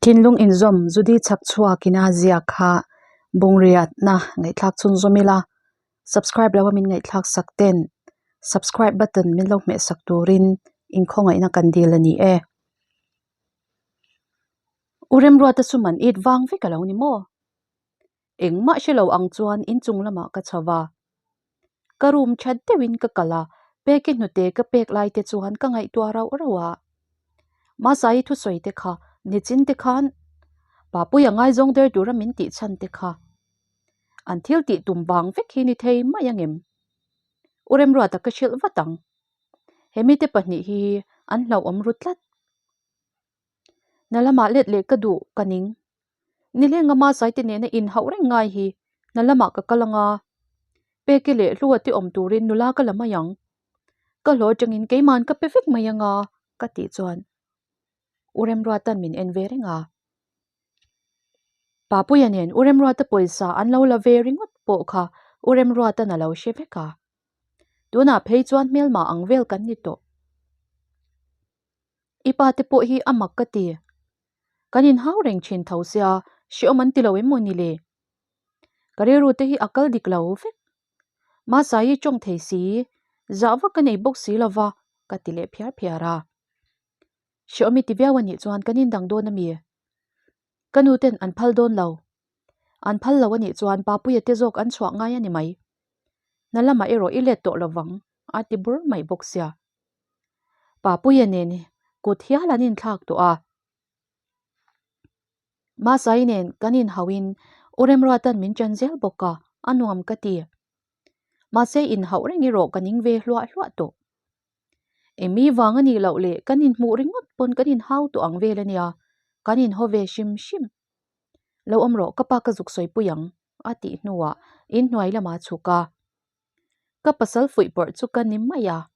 Thinlung inzawm Judy chhak chhuakin a ziak kha bungriatna ngaihthlak chhunzawm ila, subscribe lo a min ngaihthlak sak ten subscribe button min lo hmeh sak turin inkhawngaihna kan dil a ni e. U Remruata chu man it vang vek a lo ni maw? Engmah hre lo ang chuan inchung lamah ka chho va. Ka room that deuhin ka kal a, peki hnute ka pek lai te chuan ka ngaihtuah rauh rauh a. Masai thusawi te kha nichin te khan Papuia ngaizawng der tura min tih chhan te kha an thil tih tum vang vek hi ni thei mai angem? U Remruata ka hrilh vat ang. Hemi te pahnih hi an hlauhawm ru tlat. Na lamah let leh ka duh ka ning. Nileng ama saite nena inhauh reng ngai hi na lamah ka kal anga, Peki leh Hlua te awm turin nula ka la mai ang. Ka hlawh atangin keiman ka pe vek mai anga ka tih chuan U Remruata'n min en ve reng a. Papuia nen U Remruata pawisa an lo la ve ringawt pawh kha U Remruata'n a lo hre vek a. Tunah phei chuan hmelma ang vel kan ni tawh. I pa te pawh hi a mak ka ti. Kan inhau reng thin tho sia, hreawm an ti lo em maw ni le? Ka rilru te hi a kal dik lo vek. Masai tawng thei si, zah vak ka nei bawk si lo va, ka ti leh phiar phiar a. Hreawm i ti viau a nih chuan kan indang dawn a mi? Ka nu ten an phal dawn lo. An phal lo a nih chuan Papuia te zawk an chhuah ngai a ni mai. Na lamah erawh i let tawh lo vang, a ti bur mai bawk sia. Papuia nen kut hial an inthlak tawh a. Masai nen kan inhauhin U Remruata'n min ṭan zel bawk a, a nuam ka ti. Mahse inhauh reng erawh ka ning ve hluah hluah tawh. Emi vang a nih loh leh kan inhmuh ringawt pawn kan inhau tawh ang vel a nia, kan inhaw ve hrim hrim. Lo awm rawh ka pa ka zuk sawi pui ang a tih hnuah inhnuai lamah a chhuk a. Ka pasal fuih pawrh chu ka ni mai a,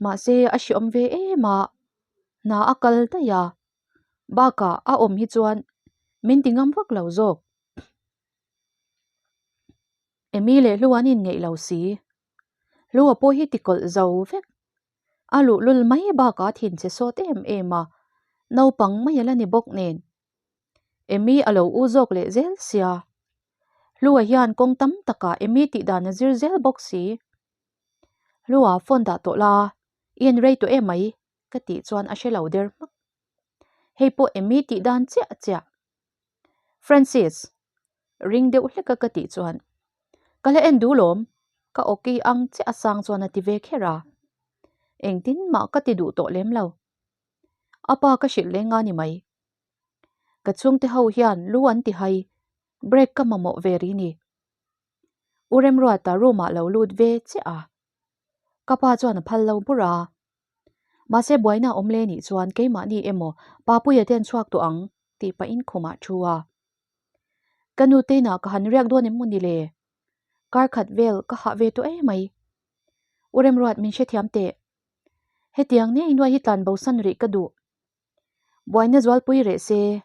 mahse a hreawm ve em a, hna a kal daih a, bakah a awm hi chuan min ti ngam vak lo zawk. Emi leh Hlu an inngeih lo si, Hlua pawh hi ti kawlh zo vek. A luhlul mai bakah a thinchhe sawt em em a, naupang mai a la ni bawk nen. Emi a lo u zawk leh zel sia. Hlua hian kawng tam takah Emi tih dan a zir zel bawk si. Hlua phone dah tawh la, i en rei tawh em mai ka tih chuan a hre lo der hmak. Hei pawh Emi tih dan chiah chiah. Francis, ring deuh hlek a ka tih chuan ka la en duh lawm, ka awki ang chiah a sang chuan a ti ve kher a. Engtin mah ka ti duh tawh lem lo. A pa ka hrilh leng a ni mai. Ka chhungte ho hian lu an ti hai, break ka mamawh ve ri ni. U Remruata room ah lo lut ve chiah a. Ka pa chuan a phal lo bur a. Mahse buaina a awm le nih chuan keimahni emaw Papuia te an chhuak tawh ang tih pahin khumah thu a. Ka nu teinah ka han riak dawn em maw ni le? Kar khat vel ka hah ve tawh emai. U Remruat min hrethiam teh. Hetiang nei nuai hi tlan bosan rih ka duh. Buaina zualpui reh se,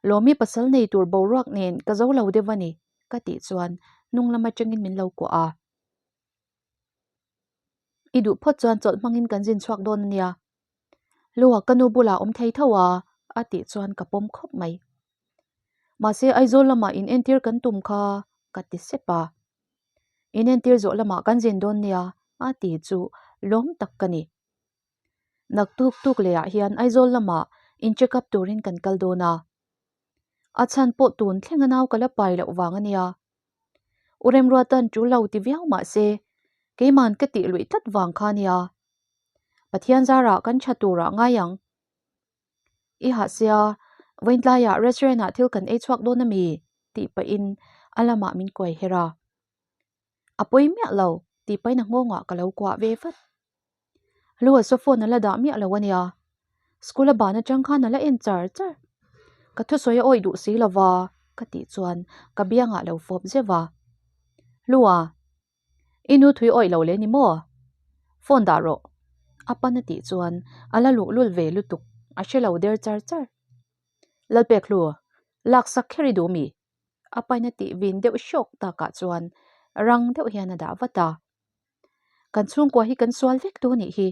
Lawmi pasal nei tur boruak nen ka zo lo deuh a ni, ka tih chuan hnung lam atangin min lo kuah a. I duh phawt chuan chawlh hmangin kan zin chhuak dawn a nia. Lua ka nu bulah awm thei tho a, a tih chuan ka pawm khawp mai. Mahse Aizawl lamah in entir kan tum kha ka ti sep a. Inentir zawh lamah kan zin dawn nia a ti chu lawm tak ka ni. Naktuk tuk lehah hian Aizawl lamah in check up turin kan kal dawn a. A chhan pawh tun thleng a nau ka la pai loh vang a nia. U Remruata'n tul lo ti viau mah se keiman ka tih luih tlat vang kha nia. Pathian zarah kan tha turah ngai ang. I hah sia, vawiin tlaiah restaurant ah thil kan ei chhuak dawn a mi? tih pahin a lamah min kuai her a. A pawi miah lo tih pahin a nghawngah ka lo kuah ve vat. Lua saw phone a la dah miah lo a nia. School a ban atang khan a la en char char. Ka thusawi a awih duh si lova ka tih chuan ka biangah lo fawp zeuh a. Lua. I nu thui awih lo le ni maw? Phone dah rawh. A pan a tih chuan a la luhlul ve lutuk, a hre lo der char char. Lalpek hlu, lak sak kher i duh mi? A pain a tih vin deuh hrawk takah chuan rang deuh hian a dah vat a. Kan chhungkua hi kan sual vek tu nih hi,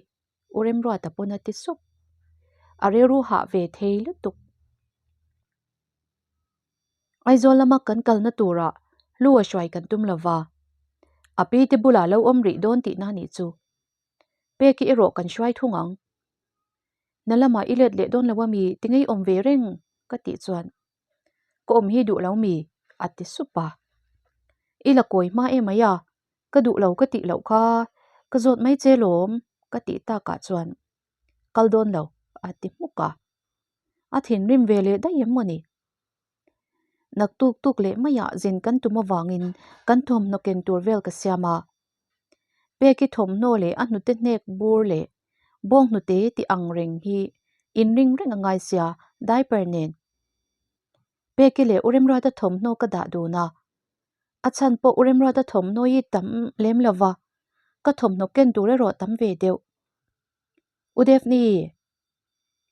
U Remruata pawn a ti sup. A rilru hah ve thei lutuk. Aizawl lama kan kalna turah Hlua hruai kan tum lova, a pi te bulah lo awm rih dawn tihna nih chu. Peki erawh kan hruai thung ang. Na lamah i let leh dawn lo ami ti ngei awm ve reng ka tih chuan ka awm hi duh lo mi a ti sup a. I la kawi hma em mai a, ka duh lo ka tih loh kha ka zawt mai che lawm ka tih takah chuan kal dawn lo a ti hmuk a. A thinrim ve leh daih em maw ni? Naktuk tuk leh maiah zin kan tum avangin kan thawmhnaw ken tur vel ka siam a. Peki thawmhnaw leh a hnute hnek bur leh bawng hnute tih ang reng hi inring reng a ngai sia diaper nen. Peki leh U Remruata thawmhnaw ka dah dun a. A chhan pawh U Remruata thawmhnaw hi tam lem lo va, ka thawmhnaw ken tur erawh tam ve deuh. U Daphne,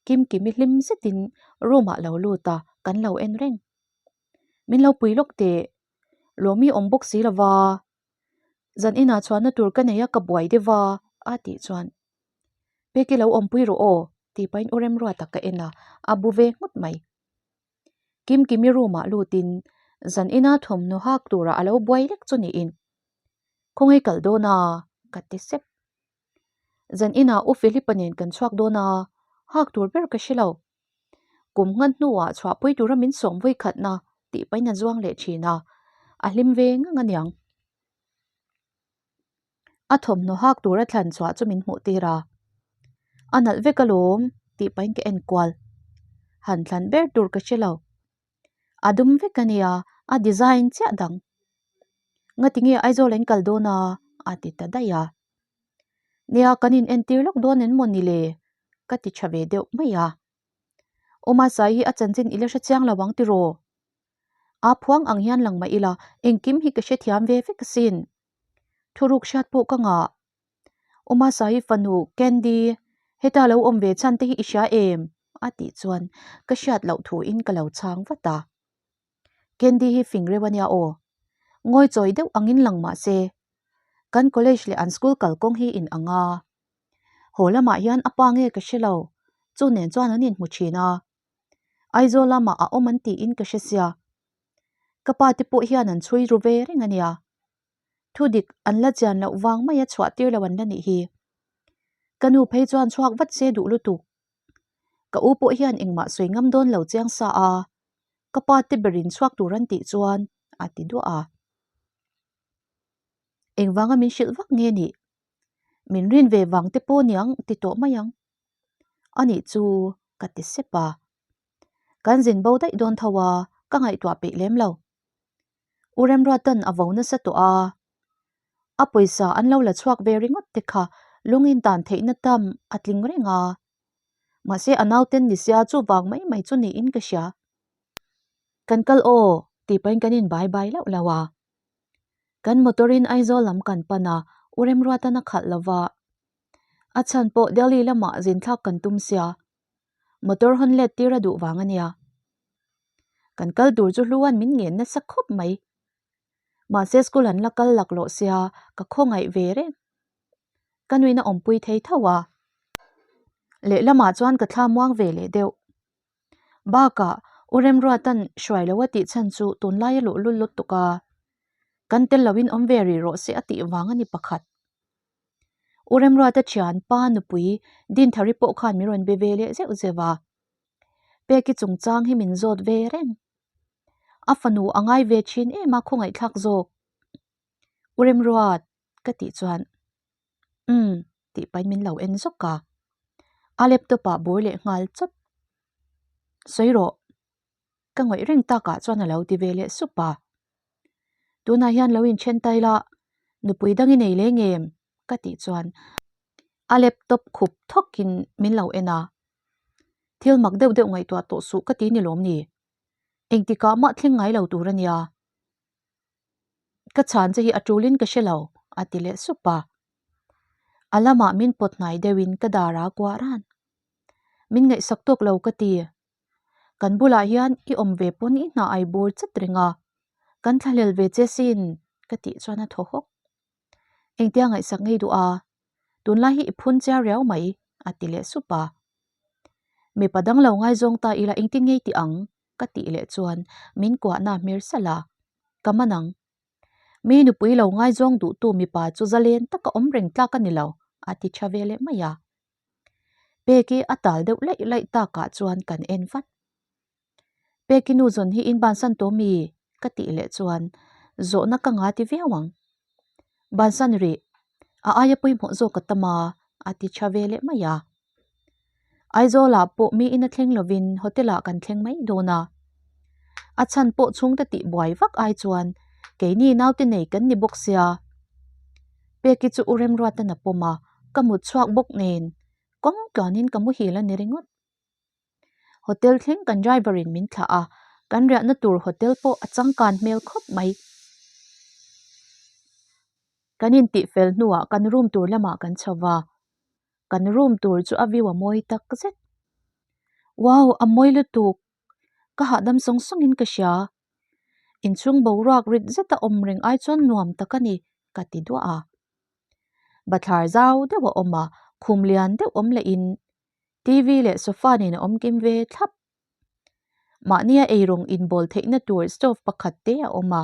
Kimkimi hlim zetin room ah lo lut a, kan lo en reng. Min lo pui lawk teh, Lawmi awm bawk si lova, zan inah chhuahna tur ka nei a ka buai deuh a, a tih chuan Peki lo awmpui rawh aw tih pahin U Remruata ka en a, a bu ve nghut mai. Kimkimi room ah lutin zan ina thawmhnaw hak turah a lo buai lek chu niin, Khawngaih kal dawn a? ka ti sep. Zan inah U Philip-a nen kan chhuak dawn a, hak tur ber ka hre lo. Kum nghan hnuah chhuahpui tura min sawm vawi khatna tih pahin a zuang leh thin a, a hlim ve ngang aniang. A thawmhnaw hak tura thlan chhuah chu min hmuh tir a, a nalh vek alawm tih pahin ka en kual. Han thlan ber tur ka hre lo. A dum vek a nia, a design chiah dang. Ngati nge Aizawl an kal dawn a? a ti ta daih a. Nia, kan in entir lawk dawn em maw ni le? ka ti tha ve deuh mai a. Aw Masai hi a chanchin i la hre chiang lo ang tiraw? A phuang ang hian lang mah ila, engkim hi ka hrethiam ve vek asin. Thuruk hriat pawh ka ngah. Aw Masai fanu Candy, heta lo awm ve chhan te hi i hria em? a tih chuan ka hriat loh thuin ka lo chhang vat a. Candy hi fing reuh a nia aw. Ngawi chawi deuh angin lang mah se, kan college leh an school kalkawng hi in ang a. Haw lamah hian a pa nge ka hre lo, chu nen chuan an inhmu thin a. Aizawl lamah a awm an tiin ka hre sia. Ka pa te pawh hian an chhui ru ve reng a nia. Thu dik an la chian loh vang maia chhuah tir lo an la nih hi. Ka nu phei chuan chhuak vat se duh lutuk. Ka u pawh hian engmah sawi ngam dawn lo chiang sa a, ka pa te berin chhuak tur an tih chuan a ti duah a. Engvanga min hrilh vak nge nih? Min rin ve vang te pawh niang ti tawh mai ang. Anih chu ka ti sep a. Kan zin bo daih dawn tho a, ka ngaihtuah peih lem lo. U Remruatan a vo nasa tawh a, a pawisa an lo la chhuak ve ringawt te kha lungin tan theihna tam a tling reng a. Mahse a nauten ni sia chuvang mai mai chu niin ka hria. Kan kal aw tih pahin kan in bai bai lauh lauh a. Kan motor in Aizawl lam kan pan a, U Remruatan a khalh lo va. A chhan pawh Delhi lamah zin thlak kan tum sia. Motor hawn let tir a duh vang a nia. Kan kal tur chu Hluan min ngen nasa khawp mai. Mahse school an la kal laklawh sia ka khawngaih ve reng. Ka nuin a awmpui thei tho a. Lehlamah chuan ka thla muang ve leh deuh. Bakah U Remruatan hruai lo a tih chhan chu tunlai a luh lul lutuk a. Kan tel loin awm ve rih rawh se a tih vang a ni pakhat. U Remruata thian pa nupui Dinthari pawh khan min rawn be ve leh zeuh zeuh a. Peki chungchang hi min zawt ve reng. A fanu a ngai ve thin em a khawngaihthlak zawk. U Remruat ka tih chuan Umm tih pahin min lo en zawk a. A laptop ah bur leh nghal chawt. Sawi rawh. Ka ngawih reng takah chuan a lo ti ve leh sup a. Tunah hian lo inthen ta ila nupui dang i nei leh ngem ka tih chuan a laptop khup thawkin min lo en a. Thil mak deuh deuh ngaihtuah tawh suh ka ti ni lawm ni? Engtikah mah thleng ngai lo tur a nia. Ka chhan che hi a tulin ka hre lo, a ti leh sup a. A lamah min pawt hnai deuhin ka dar a kuah ran. Min ngaihsak tawk lo ka ti. Kan bulah hian i awm ve pawn i hna ai bur chat reng a. Kan thlahlel ve che sin, ka tih chuan a thaw hawk. Engtia ngaihsak ngei duh a, tunlai hi i phun chiar riau mai, a ti leh sup a. Mipa dang lo ngaizawng ta ila engtin ngei ti ang? Ka tih leh chuan min kuahna hmer salh a, ka man ang. Mi nupui lo ngaizawng duhtu mipa chu zalen taka awm reng tlak a ni lo, a ti tha ve leh mai a. Peki a tal deuh laih laih takah chuan kan en vat. Peki nu zawn hi in bansan tawh mi? Ka tih leh chuan zawhna ka nga ti viau ang. Bansan rih, a aia pawimawh zawk a tam a, a ti tha ve leh mai a. Aizawlah pawh mi ina thleng lovin hotel-ah kan thleng mai dawn a. A chhan pawh chhungte tih buai vak ai chuan keini naute nei kan ni bawk sia. Peki chu u Remruatan a pawm a, ka mut chhuak bawk nen kawng tluanin ka muhil a ni ringawt. Hotel thleng kan driver in min thlah a, kan riahna tur hotel pawh a changkan hmel khawp mai. Kan intih fel hnuah kan room tur lamah kan chho va, kan room tur chu a view a mawi tak zet. Wow, a mawi lutuk! Ka hahdam sawng sawngin ka hria. Inchhung boruak rit zeta awm reng ai chuan nuam tak a ni, ka ti duah a. Bathlar zau deuh a awm a, khum lian deuh awm lehin TV leh sofa nen a awm kim ve thlap. Mahnia eirawng inbawl theihna tur stove pakhat te a awm a.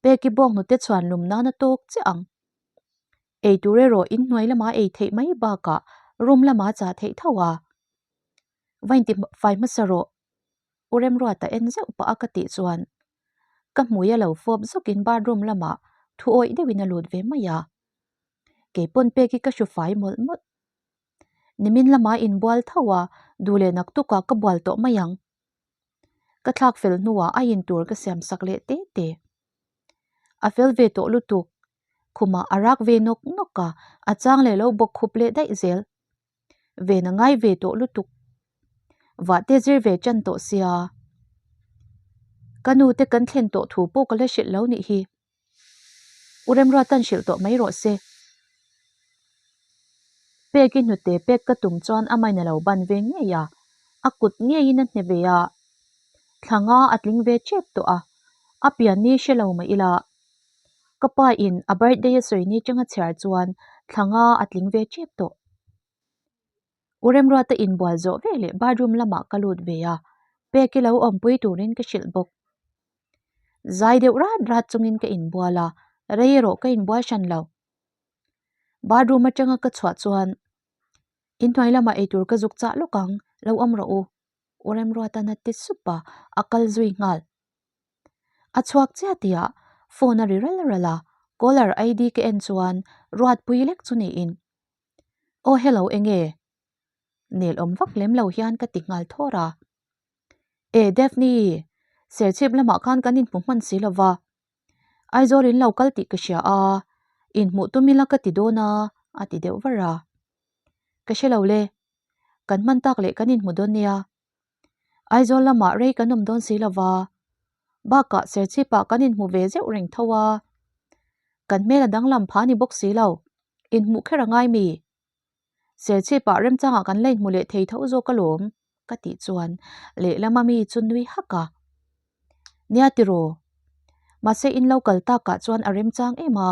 Peki bawk hnute chhuan lum nan a tawk chiah ang. Ei tur erawh inhnuai lama ei theih mai bakah room lama chah theih tho a. Va inti fai hmasa rawh. U Remruata en zeuh pah a ka tih chuan ka hmui a lo fawp zawkin bathroom lamah thu awih deuhin a lut ve mai a. Keipawn peki ka hru fai mawlh mawlh. Nimin lama inbual tho a, duh leh naktukah ka bual tawh mai ang. Ka thlak fel hnuah a in tur ka siam sak leh te te. A fel ve tawh lutuk, khumah a rak ve nawk nawk a, a chang leh lo bawk khup leh daih zel. Ven a ngai ve tawh lutuk. Vah te zir ve tan tawh sia. Ka nu te kan thlen tawh thu pawh ka la hrilh lo nih hi. U Remruatan hrilh tawh mai rawh se. Pek i hnute pek ka tum chuan a main a lo ban ve ngei a, a kut ngeiin a hne ve a. Thla nga a tling ve tep tawh a, a pian ni hre lo mah ila. Ka pa in a birthday a sawi ni changa chhiar chuan thla nga a tling ve tep tawh. U Remruata inbual zawh ve leh bathroom lamah ka lut ve a, pek i lo awmpui turin ka hrilh bawk. Zai deuh rat rat chungin ka inbual a, rei erawh ka inbual hran lo. Bathroom atanga ka chhuah chuan inhnuai lamah eitur ka zuk chah lawk ang, lo awm rawh u. U Remruatan a ti sup a, a kal zui nghal. A chhuak chiah tihah phone a ri ral ral a, caller ID ka en chuan Ruatpui lek chu niin. Aw hello enge? Nel awm vak lem lo hian ka ti nghal thawr a. E Daphne, Serchhip lamah khan kan inhmu hman si lo va. Aizawl in lo kal tih ka hria a, inhmuh tum ila ka ti dawn a, a ti deuh var a. Ka hre lo le, kan hman tak leh kan inhmu dawn nia. Aizawl lamah rei kan awm dawn si lo va, bakah Serchhipah kan inhmu ve zeuh reng tho a. Kan hmel a danglam pha ni bawk si lo, inhmuh kher a ngai mi? Serchhipah remchangah kan la inhmu leh thei tho zawk alawm, ka tih chuan lehlama mi chu nui hak a. Nia tiraw, mahse in lo kal takah chuan a remchang em a,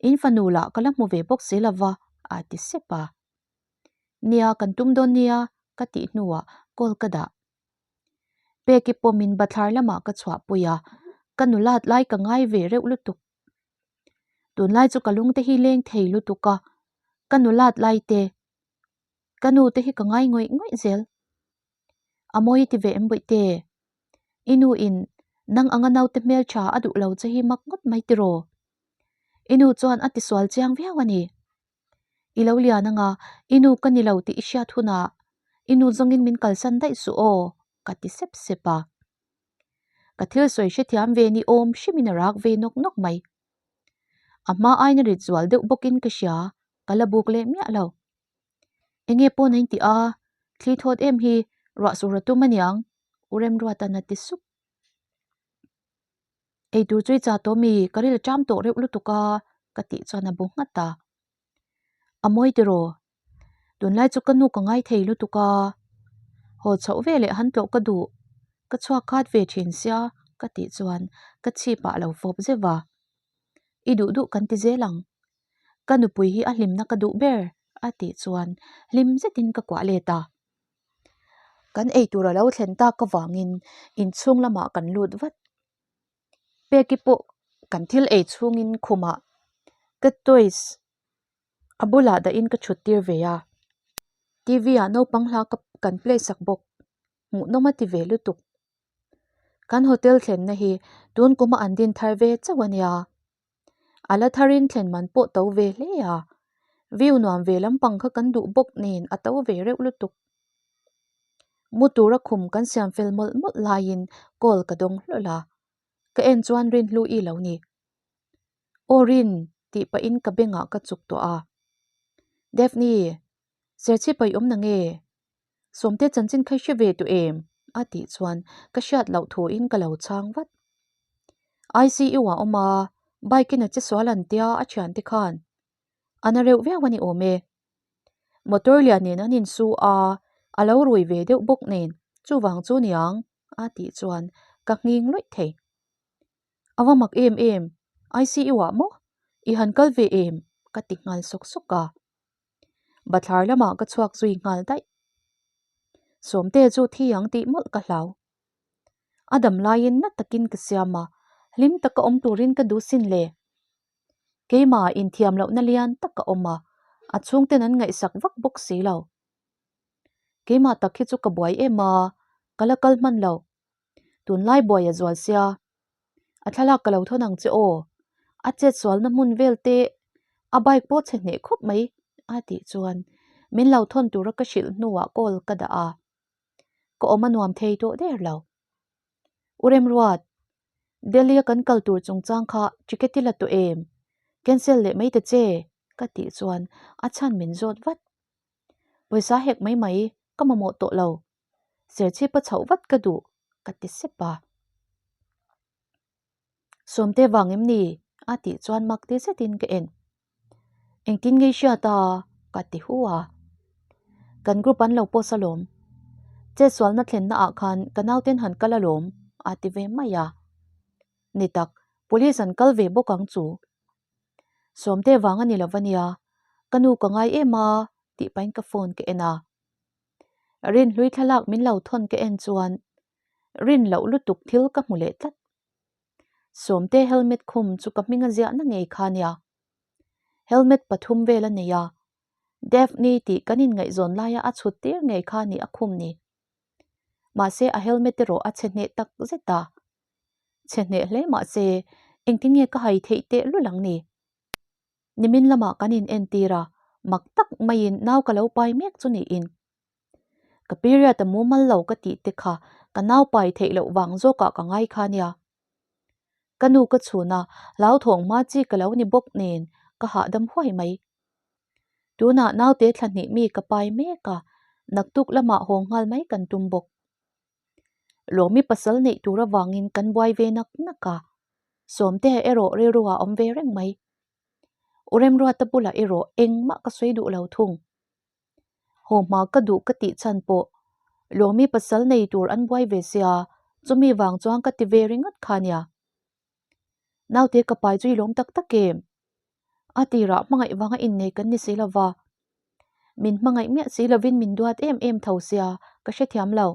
in fanu lah ka la hmu ve bawk si lo va, a ti sep a. Nia kan tum dawn nia, ka tih hnuah call ka dah. Peki pawmin bathlar lamah ka chhuahpui a, ka nulat lai ka ngai ve reuh lutuk. Tunlai chu ka lungte hi leng thei lutuk a, ka nulat lai te, ka nu te hi ka ngai ngawih ngawih zel. A mawi ti ve em bawihte? I nu in nang anga naute hmeltha a duh lo che hi mak ngawt mai tiraw? I nu chuan a tisual chiang viau a ni. I lo lian anga i nu ka ni lo tih i hriat hunah i nu zawngin min kalsan daih suh aw, ka ti sep sep a. Ka thil sawi hrethiam ve ni awm hrimin a rak ve nawk nawk mai. A hma aina rit zual deuh bawkin ka hria, ka la buk leh miah lo. Enge pawn a intih a, thli thawt em hi ruah sur a tum aniang, U Remruatan a ti sup. Eitur chu i chah tawh mi, ka ril a ṭam tawh reuh lutuk a, ka tih chuan a bu nghat a. A mawi tiraw? Tunlai chu ka nu ka ngai thei lutuk a, haw chhoh ve leh han tlawh ka duh, ka chhuak khat ve thin sia ka tih chuan ka chhip ah a lo fawp zeuh va. I duh duh kan ti zel ang, ka nupui hi a hlimna ka duh ber a tih chuan hlim zetin ka kuah let a. Kan eitur a lo thlen tak avangin inchhung lamah kan lut vat. Peki pawh kan thil ei chhungin khumah ka toys a bulah dahin ka thut tir ve a. TV ah naupang hla ka kan play sak bawk. Hmuhnawm a ti ve lutuk. Kan hotel thlenna hi tun kuma an din thar ve chauh a nia. A la tharin thlen man pawh to ve hle a, view nuam ve lampang kha kan duh bawk nen a to ve reuh lutuk. Mu tura khum kan siam fel mawlh mawlh laiin call ka dawng hlawlh a, ka en chuan Rinhlu i lo ni. Aw Rin tih pahin ka bengah ka chuk tawh a. Daphne, Serchhip a i awm na nge? Sawmte chanchin kha i hre ve tawh em? a tih chuan ka hriat loh thuin ka lo chhang vat. ICU ah awm a, bike in a che sual an tia a thiante khan a na reuh viau a ni awm e. Motor lian nen an insu a, a lo rui ve deuh bawk nen chuvang chu niang a tih chuan ka nghing luih thei. A va mak em em, ICU ah maw? I han kal ve em? ka ti nghal sawk sawk a. Bathlar lamah ka chhuak zui nghal daih. Sawmte chu thi ang tih mawlh ka hlau. A dam laiin na takin ka siam a, hlim taka awm turin ka duh sin le. Keimah inthiam lohna lian tak a awm a, a chhungten an ngaihsak vak bawk si lo. Keimah tak hi chu ka buai em a, ka la kal hman lo. Tunlai buai a zual sia. A thlalak ka lo thawn ang che aw. A chet sualna hmun vel te a bike pawh chhe hneh khawp mai a tih chuan min lo thawn tura ka hrilh hnuah call ka dah a. Ka awm a nuam thei tawh der lo. U Remruat, Delhi a kan kal tur chungchang kha ticket i la tawh em? Cancel leh mai ta che ka tih chuan a chhan min zawt vat. Pawisa hek mai mai ka mamawh tawh lo. Serchhip a chhoh vat ka duh ka ti sep a. Sawmte vang em ni? a tih chuan mak ti zetin ka en. Engtin nge i hriat a? ka ti hu a. Kan group an lo post alawm. Chetsualna thlenna ah khan ka nauten han kal alawm a ti ve mai a. Ni tak, police an kal ve bawk ang chu. Sawmte vang a ni lo va nia, ka nu ka ngai em a tih pahin ka phone ka en a. Rinhlui thlalak min lo thawn ka en chuan rin loh lutuk thil ka hmu leh tlat. Sawmte helmet khum chu ka hming a ziahna ngei kha nia. Helmet pathum vel a nei a, Daphne tih kan inngaihzawn laia a chhut tir ngei kha ni a khum ni. Mahse a helmet erawh a chhe hneh tak zet a. Chhe hneh hle mahse engtin nge ka hai theih teh lul ang ni? Nimin lamah kan in entir a, mak tak maiin nau ka lo pai mek chu niin. Ka period a mumal lo ka tih te kha ka nau pai theih loh vang zawkah ka ngai kha nia. Ka nu ka chhun a, hlauthawng hma chi ka lo ni bawk nen ka hahdam huai mai. Tunah naute thla hnih mi ka pai mek a, naktuk lamah haw nghal mai kan tum bawk. Lawmi pasal neih tur avangin kan buai ve nak nak a, Sawmte erawh rilru ah awm ve reng mai. U Remruata bulah erawh engmah ka sawi duh lo thung. Haw hma ka duh ka tih chhan pawh Lawmi pasal nei tur an buai ve sia, chumi vang chuan ka ti ve ringawt kha nia. Naute ka pai chu i lawm tak tak em? A tirah hmangaih vanga innei kan ni si lova, min hmangaih miah si lovin min duat em em tho sia ka hrethiam lo.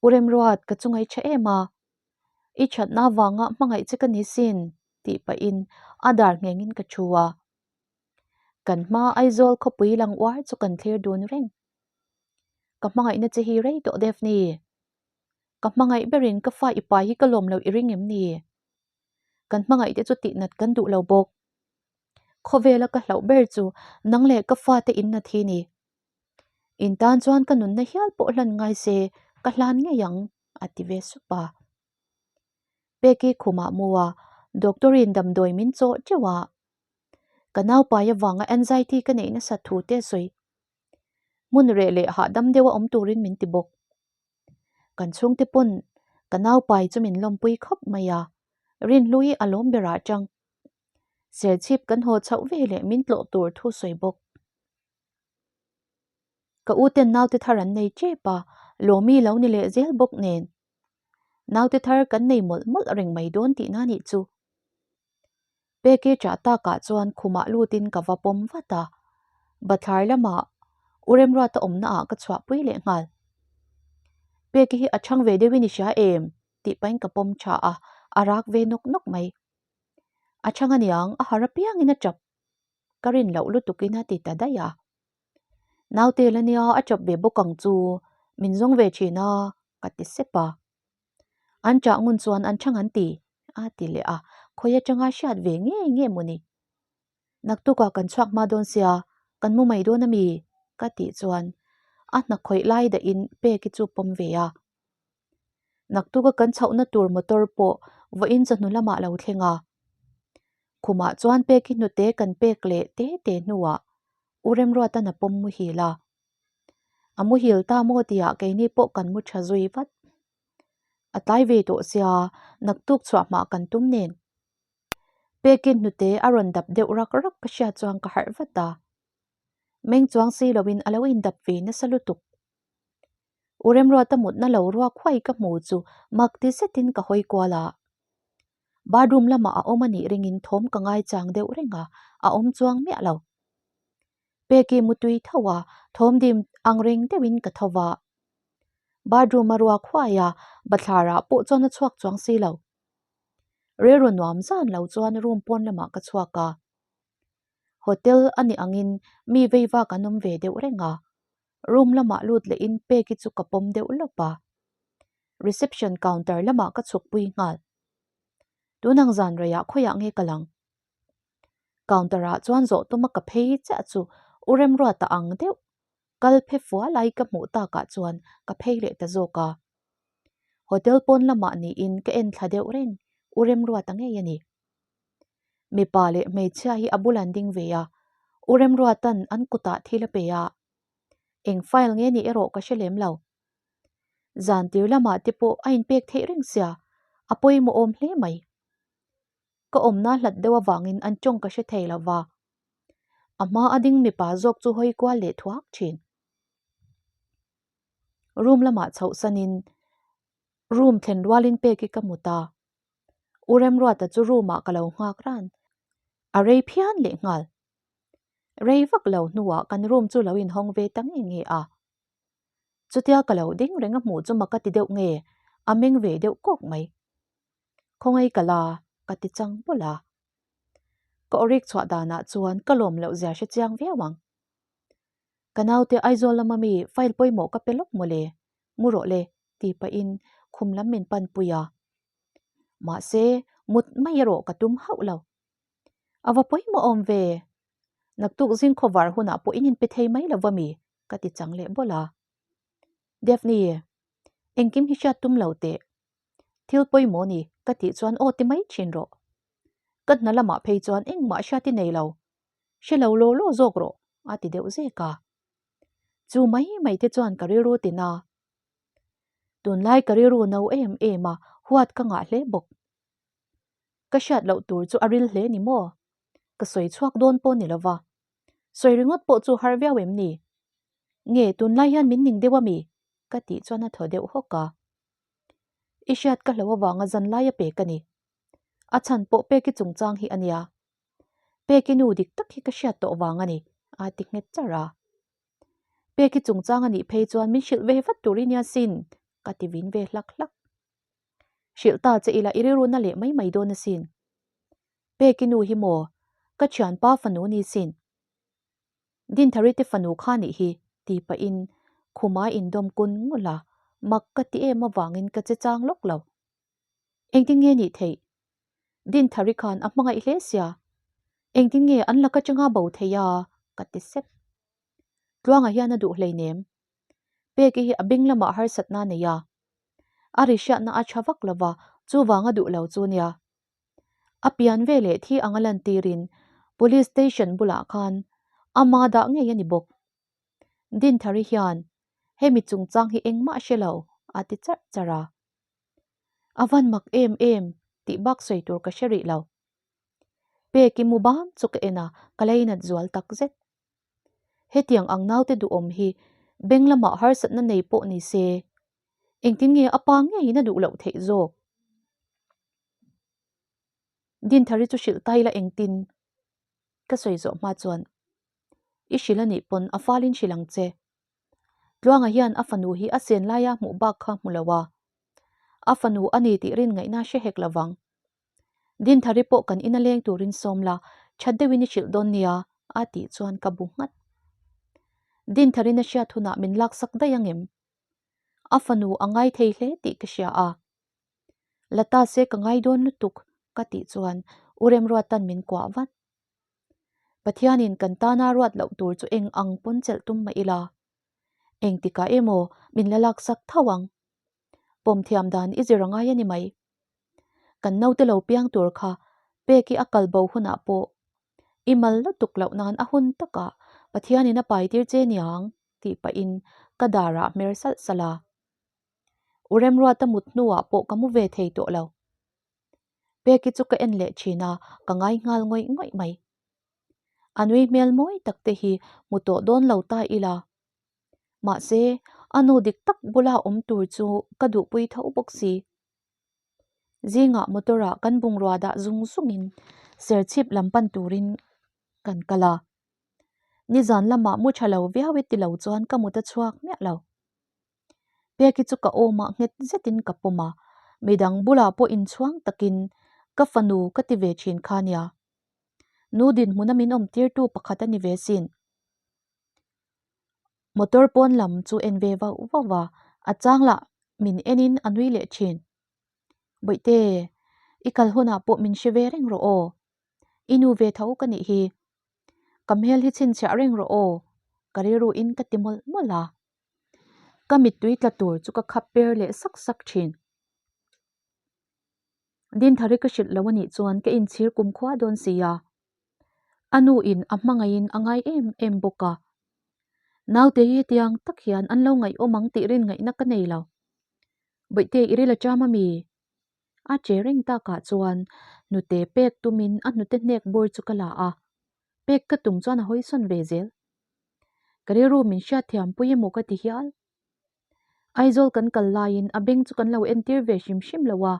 U Remruat ka chu ngaih tha em a, i thatna vanga hmangaih che ka ni sin tih pahin a dar nghengin ka thu a. Kan hma Aizawl khawpui lang uar chu kan thlir dun reng. Ka hmangaihna che hi rei tawh Daphne. Ka hmangaih berin ka fa i pai hi ka lawm loh i ring em ni? Kan hmangaih te chu tihnat kan duh lo bawk. Khawvela ka hlauh ber chu nang leh ka fate innat hi ni. In tan chuan ka nunna hial pawh hlan ngai se ka hlan ngei ang, a ti ve sup a. Peki khumah mu a, doctor in damdawi min chawh teuh a. Ka naupai avanga anxiety ka neih nasat thu te a sawi. Hmun reh leh hahdam deuha awm turin min ti bawk. Kan chhungte pawn ka naupai chu min lawmpui khawp mai a, Rinhlui a lawm berah chang. Serchhip kan haw chhoh ve leh min tlawh tur thu sawi bawk. Ka u ten naute thar an nei tep a, Lawmi lo ni leh zel bawk nen. Naute thar kan nei mawlh mawlh reng mai dawn tihna nih chu. Peki chah takah chuan khumah lutin ka va pawm vat a, bathlar lamah U Remruata awmnaah ka chhuahpui leh nghal. Peki hi a chhang ve deuhin i hria em? tih pahin ka pawm tha a, a rak ve nawk nawk mai. A chhang aniang, a har apiangin a tap. Ka rin loh lutukin a ti ta daih a. Naute la nia a tap ve bawk ang chu, min zawng ve thin a, ka ti sep a. An chah ngun chuan an chhang an ti, a ti leh a, khawi atanga hriat ve ngei nge maw ni? Naktukah kan chhuak hma dawn sia, kan mu mai dawn a mi? ka tih chuan a hna khawih lai dahin Peki chu pawm ve a. Naktuka kan chhohna tur motor pawh vawiin chawhnu lamah lo thleng a. Khumah chuan Peki hnute kan pek leh te te hnuah U Remruata'n a pawm muhil a. A muhil ta maw tihah keini pawh kan mu tha zui vat. A tlai ve tawh sia, naktuk chhuah hmah kan tum nen. Pekin hnute a rawn dap deuh rak rak ka hriat chuan ka harh vat a. Meng chuang si loin a lo indap ve nasa lutuk. U Remruata mutna lo ruak huai ka hmu chu mak ti zetin ka hawi kual a. Bathroom lamah a awm a nih ringin thawm ka ngaichang deuh reng a, a awm chuang miah lo. Peki mutui tho a, thawm dim ang reng deuhin ka tho va. Bathroom a ruak huai a, bathlar ah pawh chuan a chhuak chuang si lo. Rilru nuam zan lo chuan room pawn lamah ka chhuak a. Hotel a nih angin mi vei vak an awm ve deuh reng a. Room lamah lut lehin Peki chu ka pawm deuh lawp a. Reception counter lamah ka chhuk pui nghal. Tunang zan reiah khawiah nge ka lang? Counter ah chuan zawh tuma ka phei chiah chu U Remruata ang deuh kal phe fua lai ka hmuh takah chuan ka phei leh ta zawk a. Hotel pawn lamah niin ka en thla deuh reng, U Remruata ngei a ni. Mipa leh hmeichhia hi a bul an ding ve a, U Remruata'n an kutah thil a pe a. Eng file nge nih erawh ka hre lem lo. Zan tir lamah te pawh a inpek theih reng sia, a pawimawh awm hle mai. Ka awmna hlat deuh avangin an tawng ka hre thei lo va. A hma a ding mipa zawk chu hawi kual leh thuak thin. Room lamah chhoh sanin room thlen rualin peki ka hmu ta. U Remruata chu room ah ka lo nghak ran. A rei phian leh nghal. Rei vak lo hnuah kan room chu lo inhawng ve ta nge nge a. Chutia ka lo ding reng a hmuh chu mak a ti deuh nge, a meng ve deuh kawk mai. Khawngaih ka la, ka ti chang bawlh a. Ka awrik chhuah danah chuan ka lawm loh zia hre chiang viau ang. Ka naute Aizawl lama mi file pawimawh ka pe lawk mawle, mu rawh le, ti pahin khum lam min panpui a. Mahse, mut mai erawh ka tum hauh lo. A va pawimawh awm ve. Naktuk zing khawvar hunah pawh in inpe thei mai lo va mi, ka ti chang leh bawlh a. Daphne, engkim hi hriat tum lo teh. Thil pawimawh ni, ka tih chuan aw ti mai thin rawh. Ka hna lamah phei chuan engmah hriat i nei lo. Hre lo law law zawk rawh, a ti deuh zek a. Chu mai mai te chuan ka rilru tin a. Tunlai ka rilru no em em a, huat ka ngah hle bawk. Ka hriat loh tur chu a ril hle ni maw? Ka sawi chhuak dawn pawh ni lova. Sawi ringawt pawh chu har viau em ni? Nge tunlai hian min ning deuh a mi? Ka tih chuan a thaw deuh hawk a. I hriat ka hlo avanga zan lai a pek a ni. A chhan pawh peki chungchang hi a nia. Peki nu dik tak hi ka hriat tawh vang a ni, a ti nghet char a. Peki chungchang a nih phei chuan min hrilh ve vat tur i nia sin, ka ti vin ve hlak hlak. Hrilh ta che ila i rilru na leh mai mai dawn asin. Peki nu hi maw, ka thianpa fanu ni sin. Dinthari te fanu kha nih hi, ti pahin khuma indawm kun ngul a, mak ka ti em avangin ka che chang lawk lo. Engtin nge nih theih? Dinthari khan a hmangaih hle sia. Engtin nge an laka changa bo thei a? ka ti sep. Tluanga hian a duh hleinem. Peki hi a beng lamah harsatna a nei a. A ri hriatna a tha vak lova, chuvang a duh lo chu nia. A pian ve leh thi anga lantirin Police Station bulah khan ama dah ngei a ni bawk. Dinthari hian hemi chungchang hi engmah hre lo a ti charh charh a. A van mak em em tih bak sawi tur ka hre rih lo. Peki mu bam chu ka en a, ka leinat zual tak zet. Hetiang ang naute duhawm hi beng lamah harsatna nei pawh ni se, engtin nge a pa ngeiin a duh loh theih zawk? Dinthari chu hrilh ta ila engtin? Ka sawi zawh hma chuan, I hrilh a nih pawn a falin hrilh ang che. Tluanga hian a fanu hi a sen laia hmuh bak kha hmu lo a, a fanu a ni tih rin ngaihna hre hek lo vang. Dinthari pawh kan ina leng turin sawm la, that deuhin i hrilh dawn nia, a tih chuan ka bu nghat. Dintharin a hriat hunah min laksak daih angem? A fanu a ngai thei hle tih ka hria a. La ta se ka ngai dawn lutuk, ka tih chuan U Remruata'n min kuah vat. Pathianin kan tana ruat loh tur chu eng ang pawn chelh tum mah ila, engtikah emaw min la laksak tho ang. Pawm thiam dan i zir a ngai a ni mai. Kan naute lo piang tur kha pek i a kal bo hunah pawh i mal lutuk loh nan a hun takah Pathianin a pai tir che niang tih pahin ka darah hmer salh salh a. U Remruata mut hnuah pawh ka mu ve thei tawh lo. Peki chu ka en leh thin a, ka ngai nghal ngawih ngawih mai. A nui hmel mawi tak te hi hmu tawh dawn lo ta ila. Mahse, a nu dik tak bula awm tur chu ka duhpui tho bawk si. Zingah motor ah kan bungrua dah zung zungin Serchhip lam pan turin kan kal a. Nizan lamah mu tha lo viau e ti lo chuan ka mut a chhuak miah lo. Peki chu ka awmah nghet zetin ka pawm a, midang bulah pawh inchhuang takin ka fanu ka ti ve thin kha nia. Nu dinhmuna min awm tirtu pakhat a ni ve sin. Motor pawn lam chu en ve vauh vauh a, a chang lah min enin a nui leh thin. Bawihte, i kal hunah pawh min hre ve reng rawh aw. I nu ve tho ka nih hi. Ka hmel hi chhinchhiah reng rawh aw, ka rilruin ka ti mawlh mawlh a. Ka mittui tla tur chu ka khap per leh sak sak thin. Dinthari ka hrilh lo a nih chuan ka inchhir kum khua dawn si a. A nu in a hmangaihin a ngai em em bawk a. Naute hi hetiang tak hian an lo ngaihawm ang tih rin ngaihna ka nei lo. Bawihte i ril a cham a mi? A che reng takah chuan hnute pek tumin a hnute hnek bur chu ka la a. Pek ka tum chuan a hawisawn ve zel. Ka rilru min hriatthiam pui emaw ka ti hial. Aizawl kan kal laiin a beng chu kan lo entir ve hrim hrim lo a.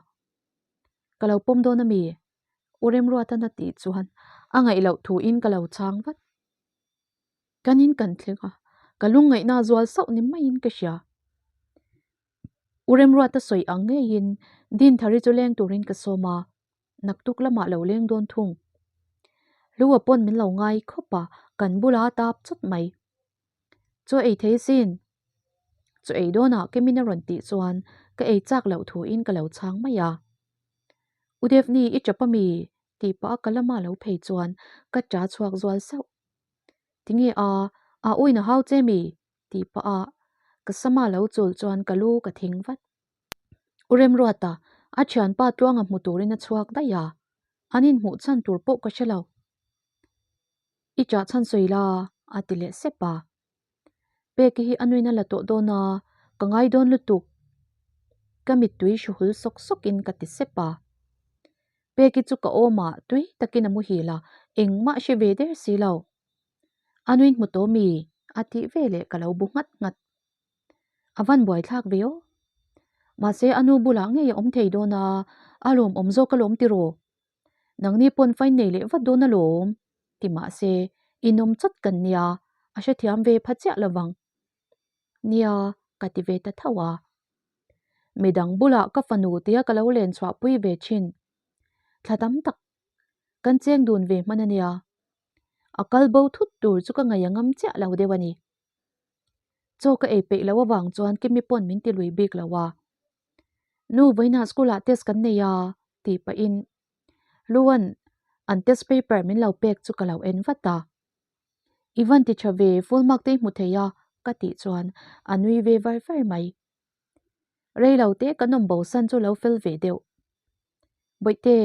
Ka lo pawm dawn a mi? U Remruatan a tih chuan a ngaih loh thuin ka lo chhang vat. Kan in kan thleng a, ka lungngaihna a zual sauh ni maiin ka hria. U Remruata sawi ang ngeiin Dinthari chu leng turin ka sawm a, naktuk lamah lo leng dawn thung. Hlua pawn min lo ngai khawp a, kan bula a tap chawt mai. Chaw ei thei sin. Chaw ei dawnah Kemin a rawn tih chuan ka ei chak loh thuin ka lo chhang mai a. U Devni i tap a mi? tih pah a ka lama lo phei chuan ka ta chhuak zual sauh. Tinge a, a uin a hau che mi? tih pah a ka sama lo chul chuan ka lu ka thing vat. U Remruata, a thianpa Tluanga hmu turin a chhuak daih a, an inhmuh chhan tur pawh ka hre lo. I chah chhan sawi la, a ti leh sep a. Peki hi a nuin a la tawh dawn a, ka ngai dawn lutuk. Ka mittui hru hul sawk sawkin ka ti sep a. Peki chu ka awmah tui takin a muhil a, engmah hre ve der si lo. A nuin hmu tawh mi? a tih veleh ka lo bu nghat nghat. A van buaithlak ve aw. Mahse a nu bulah ngei a awm thei dawn a, a lawmawm zawk alawm tiraw? Nangni pawn fain nei leh vat dawn alawm ti mahse inawm chawt kan nia, a hrethiam ve pha chiah lovang. Nia, ka ti ve ta tho a. Midang bulah ka fanu tia ka lo len chhuahpui ve thin. Thla tam tak kan cheng dun ve hman a nia. A kal bo thut tur chu ka ngaih a ngam chiah lo deuh a ni. Chaw ka ei peih loh avang chuan Kimi pawn min ti lui bik lo a. Nu vawiinah school ah test kan nei a tih pahin Luan an test paper min lo pek chu ka lo en vat a. I van ti tha ve full mark te i hmu thei a ka tih chuan a nui ve var var mai. Rei lo te kan awm bo san chu lo fel ve deuh. Bawihte,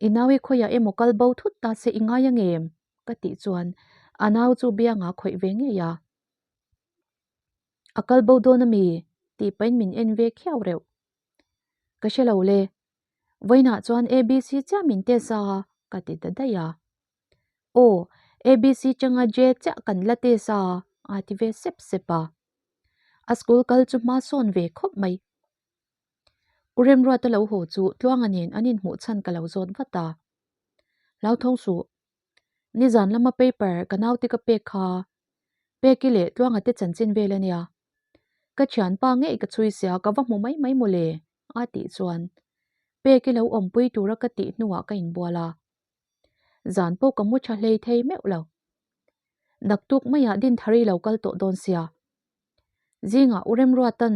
i nau i khawiah emaw kal bo thut ta se i ngai angem? ka tih chuan a nau chu bianga khawih ve ngei a. A kal bo dawn ami? tih pahin min en ve khiau reuh. Ka hre lo le, vawiinah chuan ABC chiah min test a ka ti ta daih a. Aw, ABC changa J chiah kan la test a a ti ve sep sep a. A school kal chu hma sawn ve khawp mai. U Remruata lo haw chu Tluanga nen an inhmuh chhan ka lo zawt vat a. Hlauthawng suh. Nizan lama paper ka naute ka pek kha Peki leh Tluanga te chanchin vel a nia. Ka thianpa ngei ka chhui sia ka va hmu mai mai mawle a tih chuan pek i lo awmpui tura ka tih hnuah ka inbual a. Zan pawh ka mu tha hlei thei meuh lo. Naktuk maiah Dinthari lo kal tawh dawn sia. Zingah U Remruatan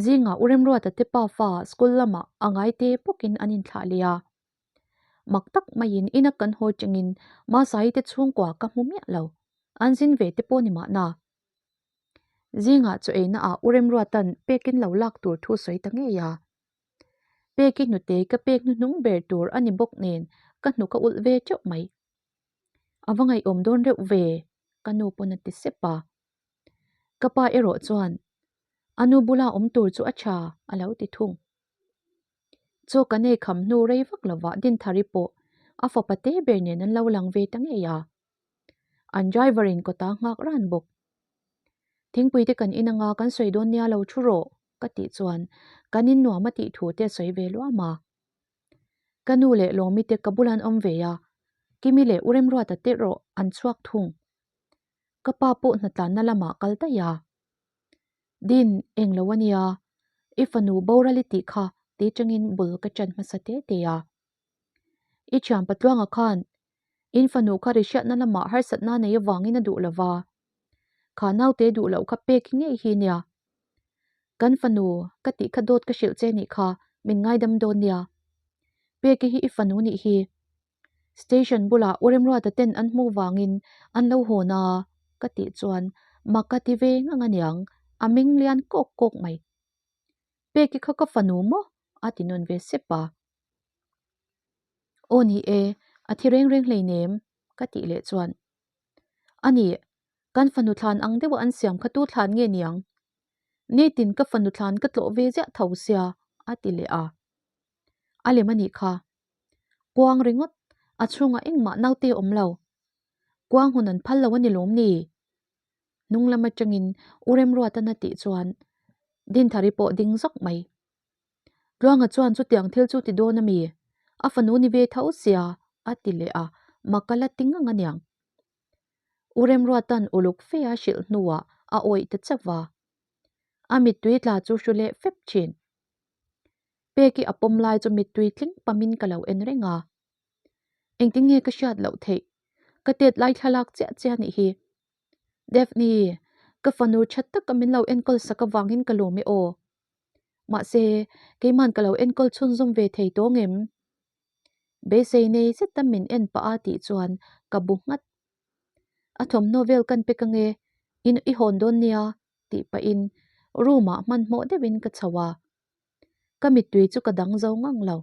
Zingah U Remruata te pa fa school lamah a ngai te bawkin an inthlah leh a. Mak tak maiin ina kan hawi tangin Masai te chhungkua ka hmu miah lo. An zin ve te pawh ni mahna. Zingah chaw eina ah U Remruatan pekin lo lak tur thu sawi ta ngei a. Peki hnute ka pek hnuhnung ber tur a ni bawk nen ka hnuk a ulh ve teuh mai. A va ngaihawm dawn reuh ve, ka nu pawn a ti sep a. Ka pa erawh chuan, A nu bula awm tur chu a tha, a lo ti thung. Chaw kan ei kham hnu rei vak lovah Dinthari pawh a fapa te ber nen an lo lang ve ta ngei a. An driver in kawta nghak ran bawk. Thingpui te kan in anga kan sawi dawn nia lo thu rawh ka tih chuan kan in nuam a tih thu te a sawi ve luam a. Ka nu leh Lawmi te ka bulah an awm ve a, Kimi leh U Remruata te erawh an chhuak thung. Ka pa pawh hnatlanna lamah kal daih a. Din, eng lo a nia, i fanu boral i tih kha ti changin bul ka ṭan hmasa te te a. I thian Patluanga khan in fanu kha ri hriatna lamah harsatna nei avangin a duh lo va, kha naute duh loh kha pek ngei hi nia. Kan fanu ka tih kha dawt ka hrilh che nih kha min ngaidam dawn nia. Peki hi i fanu nih hi. Station bulah U Remruata ten an hmuh vangin an lo hawn a ka tih chuan mak ka ti ve ngang aniang, a meng lian kawk kawk mai. Peki kha ka fanu maw? a ti nawn ve sep a. Aw ni e, a thi reng reng hleinem ka tih leh chuan. A nih, kan fanu thlan ang deuha an siam kha tu thlan nge niang? Nitin ka fanu thlan ka tlawh ve ziah tho sia a ti leh a. A lem a nih kha. Kuang ringawt, a chhungah engmah naute a awm lo. Kuang hun an phal lo a ni lawm ni? Hnung lam atangin U Remruatan a tih chuan Dinthari pawh ding zawk mai. Tluanga chuan chutiang thil chu ti dawn a mi? A fanu ni ve tho sia a ti leh a, mak a la ti ngang aniang. U Remruatan uluk fe a hrilh hnuah a awih ta chauh va. A mittui tla chu hru leh fep thin. Peki a pawm lai chu mittui tling pamin ka lo en reng a. Engtin nge ka hriat loh theih? Ka tet lai thlalak chiah chiah nih hi. Daphne, ka fanu tha taka min lo enkawl sak avangin ka lawm e aw. Mahse, keiman ka lo enkawl chhunzawm ve thei tawh ngem? Beisei nei zeta min en pah a tih chuan ka bu nghat. A thawmhnaw vel kan pek ange, in i hawn dawn nia tih pahin room ah hmanhmawh deuhin ka chho a. Ka mittui chu ka dang zo ngang lo.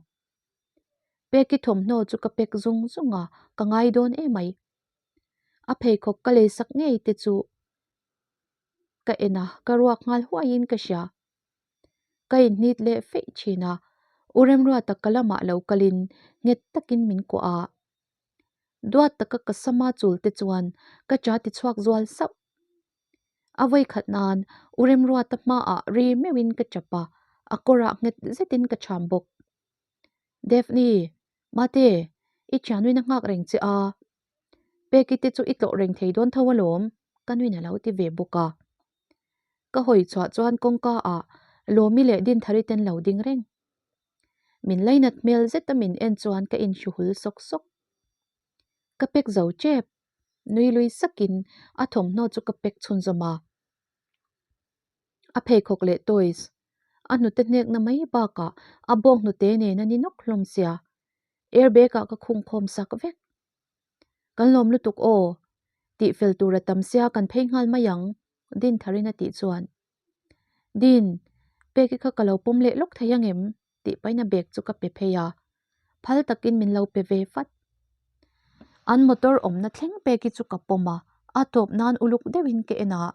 Peki thawmhnaw chu ka pek zung zung a, ka ngai dawn emai. A pheikhawk ka leisak ngei te chu ka en a, ka ruak nghal huaiin ka hria. Ka inhnit leh feih thin a, U Remruata ka lamah lo kalin nghet takin min kuah a. Duat taka ka sama chul te chuan ka cha ti chhuak zual sauh. A vawikhat nan U Remruata hmaah ri meuhin ka chap a, a kawrah nghet zetin ka cham bawk. Daphne, Mate, i thianuin a nghak reng che a, Peki te chu i tlawh reng thei dawn tho alawm, ka nuin a lo ti ve bawk a. Ka hawi chhuah chuan kawngka ah Lawmi leh Dinthari ten lo ding reng. Min lainat hmel zeta min en chuan ka inhruhul sawk sawk. Ka pek zo tep, nui lui sakin a thawmhnaw chu ka pek chhunzawm a. A pheikhawk leh toys, a hnute hnekna mai bakah a bawng hnute nen a ni nawk hlawm sia. Airbag ah ka khung khawm sak vek. Kan lawm lutuk aw, tih fel tur a tam sia kan phei nghal mai ang, Din Tharin a tih chuan. Din, Peki kha ka lo pawm leh lawk thei angem? tih pahin a bag chu ka pe phei a, phal takin min lo pe ve vat. An motor awmna thleng Peki chu ka pawm a, a tawp nan uluk deuhin ka en a.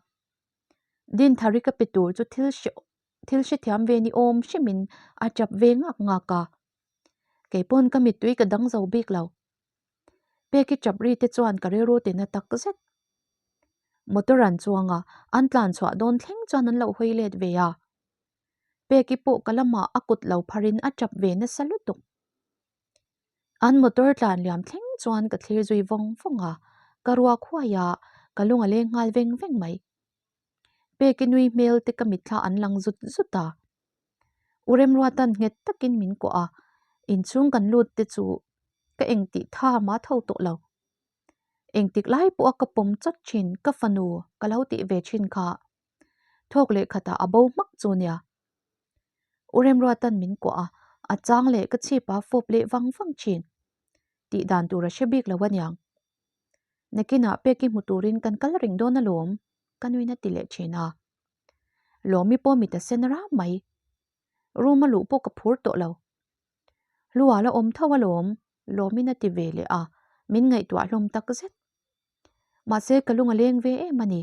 Din Thari ka pe tur chu thil hre thil hrethiam ve ni awm hrimin a tap ve ngak ngak a. Keipawn ka mittui ka dang zo bik lo. Peki chap ri te chuan ka rilru ti na tak zet. Motor an chuang a, an tlan chhuah dawn thleng chuan an lo hawi let ve a. Peki pawh ka lamah a kut lo pharin a chap ve nasa lutuk. An motor tlan liam thleng chuan ka thlir zui vawng vawng a, ka ruak huai a, ka lung a leng nghal veng veng mai. Peki nui hmel te ka mitthla an lang zut zut a. U Remruata'n nghet takin min kuah a, inchhung kan lut te chu ka engtih tha mah tho tawh lo. Engtik lai pawha ka pawm chawt thin ka fanu ka lo tih ve thin kha thawk leh khatah a bo hmak chu nia. U Remruata'n min kuah a, a chang leh ka chhip a fawp leh vang vang thin. Tih dan tur a hre bik lo aniang. Nakinah peki hmu turin kan kal reng dawn alawm, ka nuin a ti leh thin a. Lawmi pawh mit a sen ram mai. Room a luh pawh ka phur tawh lo. Hlua la awm tho alawm, Lawmin a ti ve leh a, min ngaihtuah hlawm tak zet. Mahse ka lung a leng ve em a ni.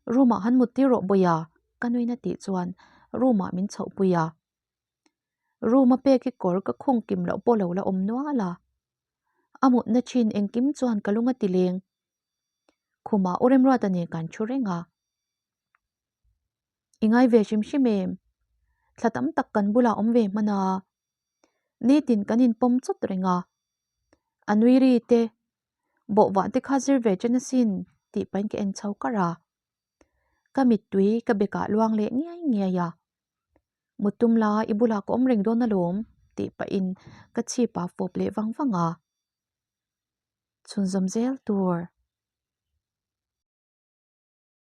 Room ah han mut tir rawh Bawia, ka nuin a tih chuan room ah min chhoh pui a. Room a pek i kawr ka khung kim loh pawh lo la awm nual a. A mutna thin engkim chuan ka lung a ti leng. Khumah U Remruata nen kan thu reng a. I ngai ve hrim hrim em? Thla tam tak kan bulah awm ve hman a. Nitin kan inpawm chawt reng a. A nui ri te, bawhvah te kha zir ve chen asin tih pahin ka en chho kar a. Ka mittui ka bekah luang leh ngiai ngiai a. Muttum la i bulah ka awm reng dawn alawm tih pahin ka chhip ah fawp leh vang vang a. Chhunzawm zel tur.